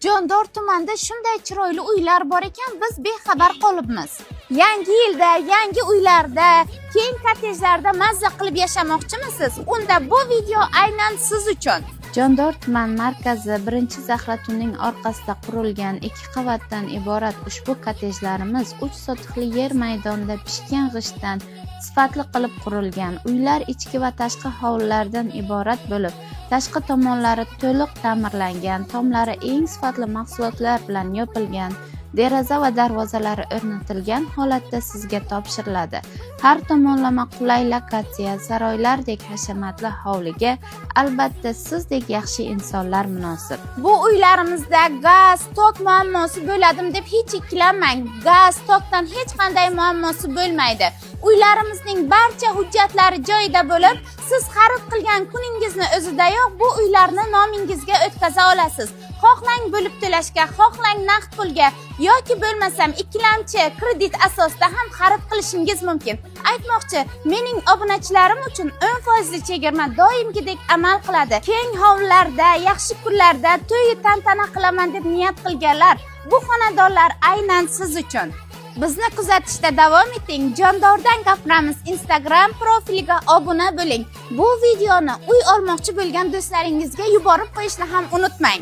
Jondor tumanida shunday chiroyli uylar bor ekan, biz bexabar qolibmiz. Yangi yilda yangi uylarda, keng kottejlarda mazza qilib yashamoqchimisiz? Unda bu video aynan siz uchun. Jondor tuman markazi, birinchi Zahratunning orqasida qurilgan ikki qavatdan iborat ushbu kottejlarimiz 3 sotixli yer maydonida pishgan g'ishtdan sifatli qilib qurilgan. Uylar ichki va tashqi hovlilardan iborat bo'lib, tashqi tomonlari to'liq ta'mirlangan, tomlari eng sifatli mahsulotlar bilan yopilgan, deraza va darvozalari o'rnatilgan holatda sizga topshiriladi. Har tomonlama qulay lokatsiya, saroylardek hashamatli hovliga albatta sizdek yaxshi insonlar munosib. Bu uylarimizda gaz, tok muammosi bo'ladimi deb hech ikkilanmang. Gaz, tokdan hech qanday muammosi bo'lmaydi. Uylarimizning barcha hujjatlari joyida bo'lib, siz xarid qilgan kuningizni o'zidayoq bu uylarni nomingizga o'tkaza olasiz. Xohlang bo'lib to'lashga, xohlang naqd pulga yoki bo'lmasam ikkilamchi kredit asosida ham xarid qilishingiz mumkin. Aytmoqchi, mening obunachilarim uchun 10 foizli chegirma doimgidek amal qiladi. Keng hovlilarda, yaxshi kunlarda to'yi tantana qilaman deb niyat qilganlar, bu xonadonlar aynan siz uchun. Bizni kuzatishda davom eting. Jondordan gapiramiz Instagram profiliga obuna bo'ling. Bu videoni uy olmoqchi bo'lgan do'stlaringizga yuborib qo'yishni ham unutmang.